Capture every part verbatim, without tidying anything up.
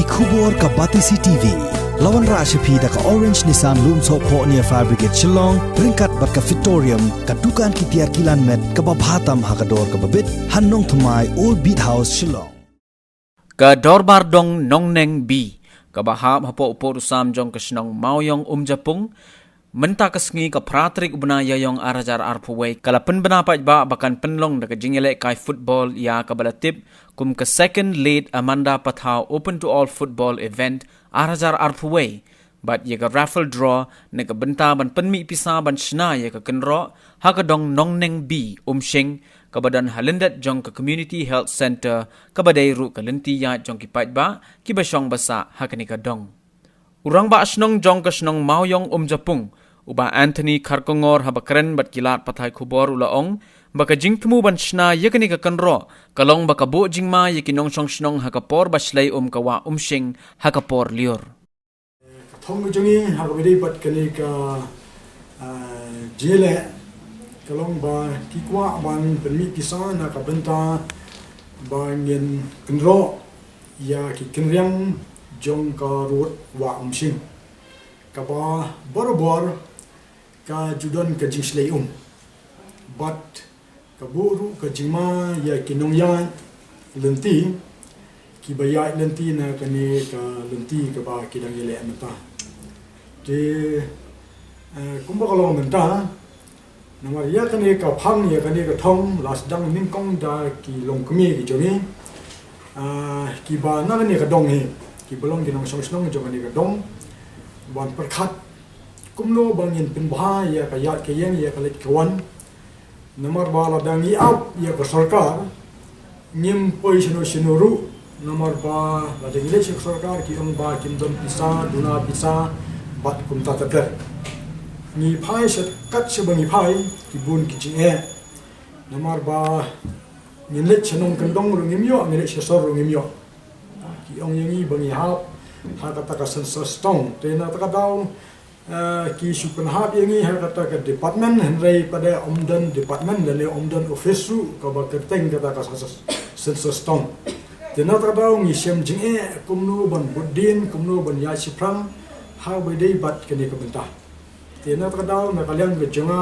Khubor ka Batesi T V. La wanrah sha phi da ka Orange Nissan Lumsohphoh near Fire Brigade Shillong, ryngkat bad ka Fitorium, ka dukan ki tiar kilan met kaba bha tam ha ka dor kaba bit, ha Nongthymmai, Old Beat House, Shillong. Ka Dorbar Dong Nongneng B, kaba hap hapoh u pud u sam jong ka shnong Mawiong Umjapung, mynta ka sngi ka phra tarik u bnai Ïaïong ar hajar arphew wei, ka la pynbna paidbah ba kan pynlong da ka jingïalehkai football ïa kaba la tip kum ka Second Late Amanda Pathaw Open to All Football Event ar hajar arphew wei, bad ïa ka raffle draw na ka bynta ban pynmih pisa ban shna ïa ka kynroh ha ka dong Nongneng B, Umshing, kaba don ha lyndet jong ka Community Health Centre, kaba dei ruh ka lynti ïaid jong ki paidbah kiba shong ba sah ha kane ka dong. U rangbah shnong jong ka shnong Mawiong Umjapung, u Bah Anthony Kharkongor, haba kren bad ki lad pathai khubor u la ong ba ka jingthmu ban shna ïa kane ka kynroh ka long ba ka buh jingma ïa ki nongshong shnong ha ka por ba shlei um ka wah Umshing ha ka por lyiur. Ka thong ka jong ngi ha kaba ïadei bad kane ka, ah, jingïaleh ka long ba ki kwah ban pynmih pisa na ka bynta ba ngin kynroh ïa ki kynriang jong ka rud wah Umshing, kaba barabor ka ju don ka jingshlei um. Bad ka buh ruh ka jingma ïa ki nongïaid lynti kiba ïaid lynti na kane ka lynti kaba ki dang ïaleh mynta. Te, eh, kumba ka long mynta, namar ïa kane ka phang, ïa kane ka thong la sdang nyngkong da ki longkmie ki jong ngi, ah, kiba na kane ka dong hi, kiba long ki nongshong shnong jong kane ka dong, ban pyrkhat kumno ba ngin pynbha ïa ka ïaid ka ïeng, ïa ka leit ka wan. Namar ba lada ngi ap ïa ka sorkar, ngim poi shano shano ruh. Namar ba lada ngi leit sha ka sorkar, ki ong ba kim don pisa, duna pisa, bad kumta ter ter. Ngi phai sha kat shaba ngi phai, ki bun ki jingeh. Namar ba ngin leit sha nongkyndong ruh ngim ïoh, ngin leit sha sor ruh ngim ïoh. Ki ong ïa ngi ba ngi hap ha kata ka census tong. Te na kata ka daw, eh, ki shu pynhap ïa ngi ha kata ka department, hynrei pat ym don department lane ym don office ruh kaba kyrteng kata ka census, census tong. Te na kata ka daw ngi shem jingeh kumno ban bud dien, kumno ban ïaid shaphrang ha kaba ïadei bad kane ka bynta. Te na kata ka daw, na ka liang ka jong nga,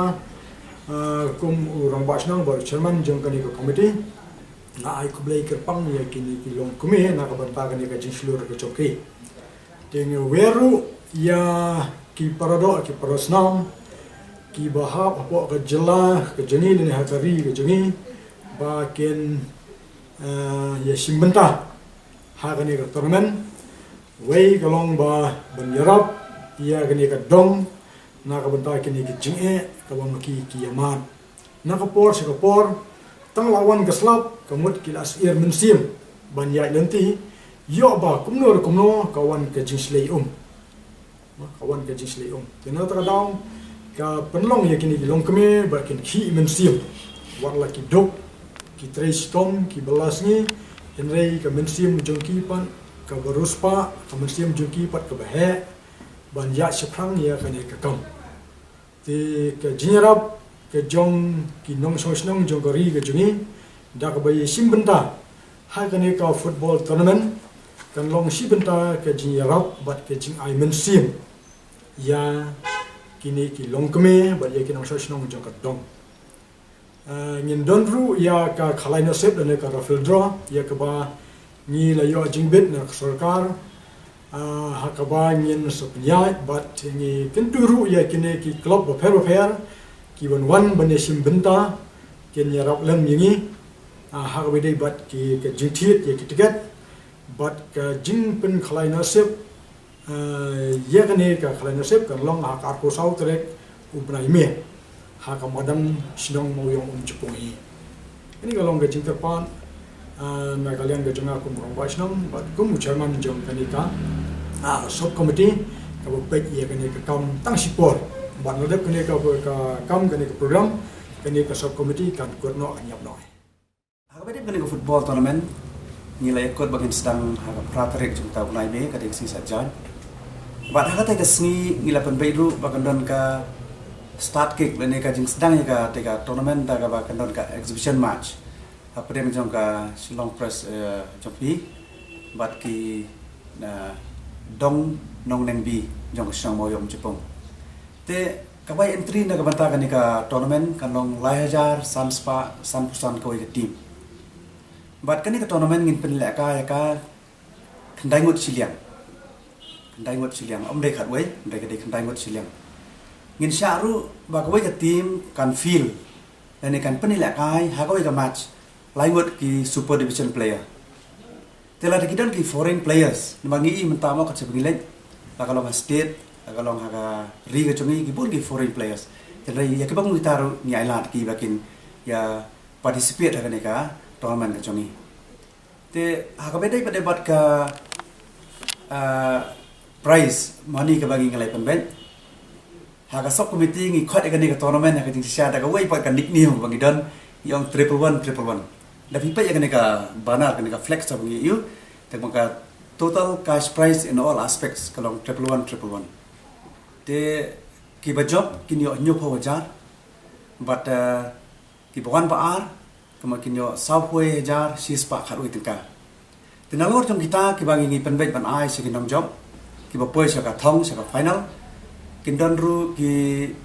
ah, kum u rangbah shnong bad u chairman jong kane ka committee, nga ai khublei kyrpang ïa kine ki longkmie na ka bynta kane ka jingshlur ka jong ki. Te nga wer ruh ïa ki paradoh, ki parasnam kiba hap hapoh ka jylla ka jong ngi lane ha ka ri ka jong ngi, ba kin, ah, ïa shim bynta ha kane ka tournament. Wei ka long ba ban ïarap ïa kane ka dong na ka bynta kine ki jingeh kaba ma ki ki ïa mad. Na ka por sha ka por, tang la wan ka slap, ka mut ki la syier mynsiem ban ïaid lynti, ïoh ba kumno re kumno ka wan ka jingshlei um. Ka wan ka jingshlei um. Te na kata ka daw, ka pynlong ïa kine ki longkmie ba kin khih mynsiem. Wat la ki duk, ki trei shitom, ki bylla sngi, hynrei ka mynsiem jong ki pat kaba riewspah, ka mynsiem jong ki pat kaba heh ban ïaid shaphrang ïa kane ka kam. Te ka jingïarap ka jong ki nongshong shnong jong ka ri ka jong ngi, da kaba ïa shim bynta ha kane ka football tournament, kan long shi bynta ka jingïarap bad ka jingai mynsiem ïa kine ki longkmie bad ïa ki nongshong shnong jong ka dong. Ah, ngin don ruh ïa ka khalai nasib lane ka raffle draw, ïa kaba ngi la ïoh jingbit na ka sorkar. Ah, ha kaba ngin sa pynïaid bad ngi kyntu ruh ïa kine ki club bapher bapher ki wan wan ban ïa shim bynta, kin ïarap lem ïa ngi. Ah, ha kaba ïadei bad ki, ka jingthied ïa ki tiket bad ka jingpynkhalai nasib. Ah, ïa kane ka khalai nasib kan long ha ka arphew saw tarik u bnai May ha ka madan shnong Mawiong Umjapung hi. Kane ka long ka jingkyrpad, ah, na ka liang ka jong nga kum u rangbah shnong bad kum u chairman jong kane ka, ah, sub committee kaba peit ïa kane ka kam tang shipor. Bad na dep kane ka, ka kam, kane ka program, kane ka sub committee kan kut noh, kan ïap noh. Ha kaba ïadei bad kane ka football tournament, ngi la ïakut ba ngin sdang ha ka phra tarik jong uta u bnai May, ka dei ka sngi Saitjaiñ. Bad ha kata ka sngi ngi la pynbeit ruh ba kan don ka start kick lane ka jingsdang ïa kata ka tournament da kaba kan don ka exhibition match hapdeng jong ka Shillong Press, eh, jong phi bad ki Na dong nong neng bi jong ka shnong Mawïong Jepong. Te kawei entry na ka bynta kane ka tournament kan long lai hajar san spah san phew san kawei ka team. Bad kane ka tournament ngin pynlehkai ïa ka khyndai ngut shiliang. Khyndai ngut shiliang, ym dei khatwei, ym dei ka dei khyndai ngut shiliang. Ngin shah ruh ba kawei ka team kan field lane kan pynlehkai ha kawei ka match lai ngut ki super division player. Te lada ki don ki foreign players, namar ngi i mynta mo ka jingpynleit, la ka long ha state, la ka long ha ka ri ka jong ngi, ki bun ki foreign players. Te lada ïa kiba ngui ta ruh ngi ai lad ki ba kin ïa participate ha kane ka tournament ka jong ngi. Te ha kaba dei bad ka prize money kaba ngi ngi lai pynbeit, ha ka sub committee ngi khot ïa kane ka tournament ha ka jingshisha da kawei pat ka nickname ba ngi don, ngi ong triple one triple one. Da phi peit ïa kane ka banner, kane ka flex ba ngi ïoh, te ka total cash prize in all aspects ka long triple one triple one. Te kiba jop kin ïoh hynñiew phew hajar, bad kiba wan ba ar kumba kin ïoh saw phew hajar shi spah khatwei tyngka. Te nalor jong kita kiba ngi ngi pynbeit ban ai sha ki nongjop kiba poi sha ka thong, sha ka final, kin don ruh ki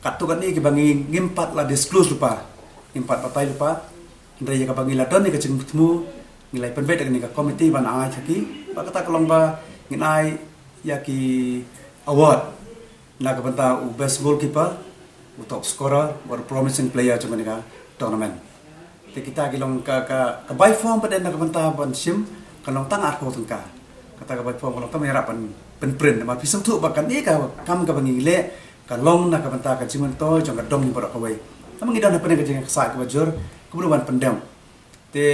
katto katne kiba ngi ngim pat la disclose lypa, ngim pat batai lypa. Hynrei ïa kaba ngi la don ïa ka jingthmu, ngi la pynbeit ïa kane ka committee ban ai sha ki. Bad kata ka long ba ngin ai ïa ki award na ka bynta u best goalkeeper, u top scorer bad u promising player jong kane ka tournament. Te kita ki long ka, ka, ka bai form pat na ka bynta ban shim ka long tang arphew tyngka. Kata ka bai form ka long tang ïarap ban pynprint, namar phi sngewthuh ba kane ka kam kaba ngi leh ka long na ka bynta ka jingmyntoi jong ka dong baroh kawei. Namar ngi don hapdeng ka jingksaid kaba jur, kumno ban pyndem. Te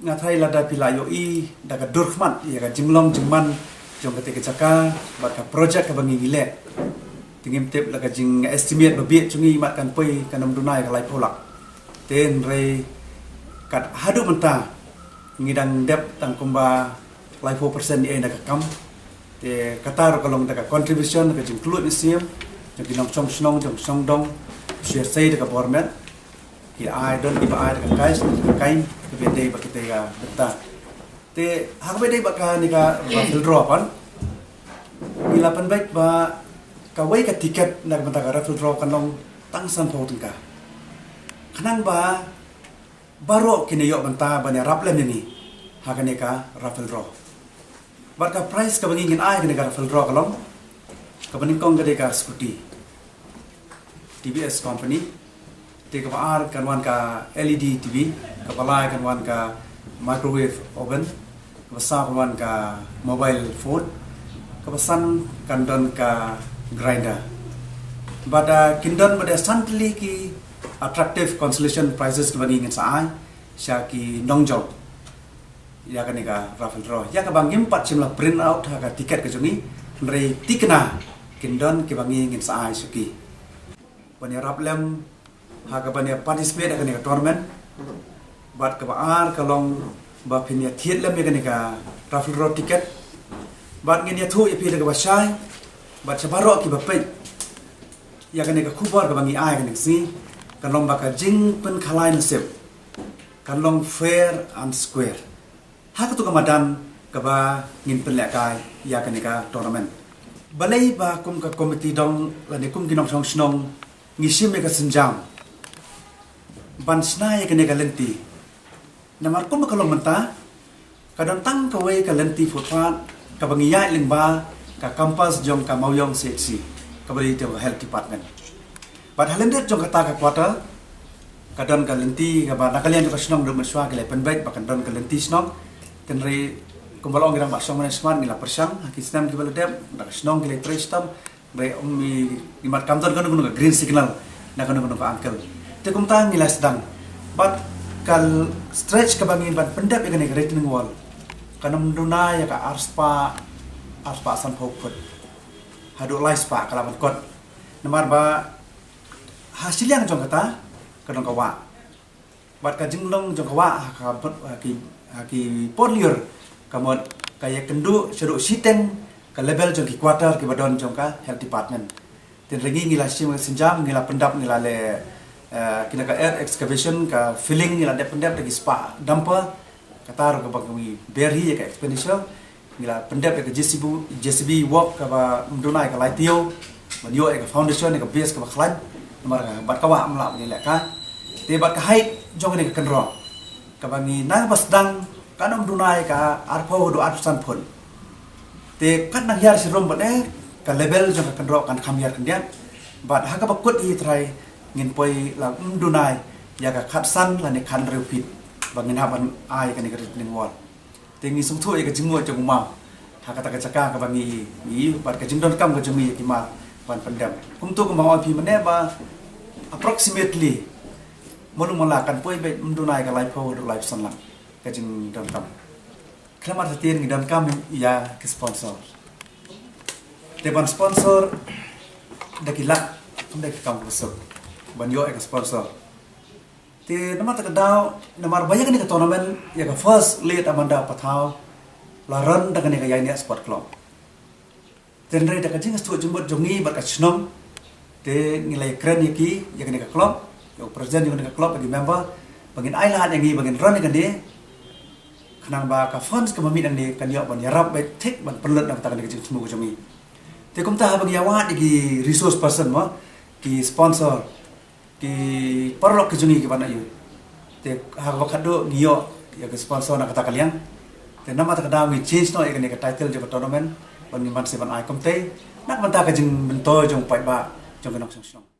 nga tharai lada phi la ïohi da ka dur khmat ïa ka jinglong jingman jong kata ka jaka bad ka project kaba ngi ngi leh, te ngim tip la ka jing estimate ba bieit jong ngi mat kan poi kan ym duna ïa ka laiphew lak. Te hynrei kat haduh mynta ngi dang dep tang kumba laiphew percent ïa na ka kam. Te kata ruh ka long da ka contribution, ka jingkylluid mynsiem jong ki nongshong shnong, jong shnong dong, shu ïa sei da ka bor met. Ki ai don kiba ai da ka kai, da ka kai kaba dei ba kita ka bynta. Te ha kaba dei ba kane ka raffle draw pat, ngi la pynbeit ba kawei ka tiket na ka bynta ka raffle draw kan long tang sanphew tyngka. Khnang ba baroh kin ïoh bynta ban ïarap lem ïa ngi ha kane ka raffle draw. Bad ka prize kaba ngi ngin ai kane ka raffle draw ka long, kaba nyngkong ka dei ka scooty T V S company. Te kaba ar kan wan ka L E D T V, kaba lai kan wan ka microwave oven, kaba saw kan wan ka mobile phone, kaba san kan don ka grinder. Bad kin don bad san tylli ki attractive consolation prizes kaba ngi ngin sa ai sha ki nongjop ïa kane ka raffle draw. Ïa kaba ngim pat shym la print out ha ka tiket ka jong ngi, hynrei thikna kin don kiba ngi ngin sa ai sha ki ban ïarap lem ha kaban ïa participate ha kane ka tournament. Bad kaba ar ka long ba phin ïa thied lem ïa kane ka raffle draw tiket. Bad ngin ïathuh ïa phi da kaba shai bad sha baroh kiba peit ïa kane ka khubor kaba ngi ai kane ka sngi, kan long ba ka jingpynkhalai nasib kan long fair and square. Ha katu ka madan kaba ngin pynlehkai ïa kane ka tournament. Balei ba kum ka committee dong lane kum ki nongshong shnong ngi shim ïa ka sienjam ban shna ïa kane ka lynti? Namar kum ka long mynta, ka don tang kawei ka lynti footpath kaba ngi ïaid lyngba ka campus jong ka Mawïong C H C, kaba dei jong ka health department. Bad ha lyndet jong kata ka quarter ka don ka lynti kaba na ka liang jong ka shnong ruh mynshuwa ki la pynbeit ba kan don ka lynti shnong. Hynrei kumba long ngi dang ba shong management ngi la pyrshang ha ki snem kiba la dep, da ka shnong ki la trei shitom. Hynrei ym i, i mat kam don kano kano ka green signal na kano kano ka uncle. Te kumta ngi la sdang. Bad ka stretch kaba ngi ban pyndep ïa kane ka retaining wall kan ym duna ïa ka arspah, arspah sanphew foot haduh laispah ka la ban kot. Namar ba ha shiliang jong kata ka don ka wah. Bad ka jinglong jong ka wah ha ka bad ha ki, ha ki por lyiur ka mut ka ïakynduh shaduh shiteng ka level jong ki quarter kiba don jong ka health department. Te hynrei ngi ngi la shim ka sienjam, ngi la pyndap, ngi la leh, eh, kine ka earth excavation, ka filling ngi la dep pyndap da ki spah dumper. Kata ruh kaba ngi ber hi ïa ka expenditure. Ngi la pyndep ïa ka J C B, J C B walk kaba ym duna ïa ka lai taïew ban ïoh ïa ka foundation, ïa ka base kaba khlaiñ. Namar ka bad ka wah ym lah ban ïalehkai. Te bad ka height jong kane ka kynroh kaba ngi nang ba sdang kan ym duna ïa ka arphew haduh arphew san phut. Te kat nang hiar shirum bad eh ka level jong ka kynroh kan kham hiar khyndiat. Bad ha kaba kut hi trai ngin poi la ym duna ïa ka khatsan lane khathynriew feet ba ngin hap ban ai kane ka retaining wall. Te ngi sngewthuh ïa ka jingmut jong u maw ha kata ka jaka kaba ngi, ngi bad ka jingdonkam ka jong ngi ïa ki mar ban pyndem. Kumta kumba ong phi mynne ba approximately mulu mala kan poi beit ym duna ïa ka laiphew haduh laiphew san lak ka jingdonkam. Khlem artatien ngi donkam ïa ki sponsor. Te ban sponsor da ki lak, ym da ki kam ka suk ban ïoh ïa ka sponsor. Te namar kata ka daw, namar ba ïa kane ka tournament, ïa ka first Late Amanda Pathaw la run da kane ka Ïaineh Sport Club. Te hynrei da ka jingsngewthuh jingmut jong ngi bad ka shnong, te ngi la ïakren ïa ki, ïa kane ka club, ïa u president jong kane ka club, ïa ki member ba ngin ailad ïa ngi ba ngin run ïa kane. Khnang ba ka funds kaba mih nangne kan ïoh ban ïarap beit thik ban pynlut na ka bynta kane ka jingthmu ka jong ngi. Te kumta haba ngi ïawad ïa ki resource person mo, ki sponsor, ki paralok ki jong ngi kiba na ïoh. Te ha kaba khadduh ngi ïoh ïa ki sponsor na kata ka liang. Te namar kata ka daw ngi change noh ïa kane ka title jong ka tournament ban ngin ban sa ban ai kumtei na ka bynta ka jingmyntoi jong u paidbah jong ka nongshnong.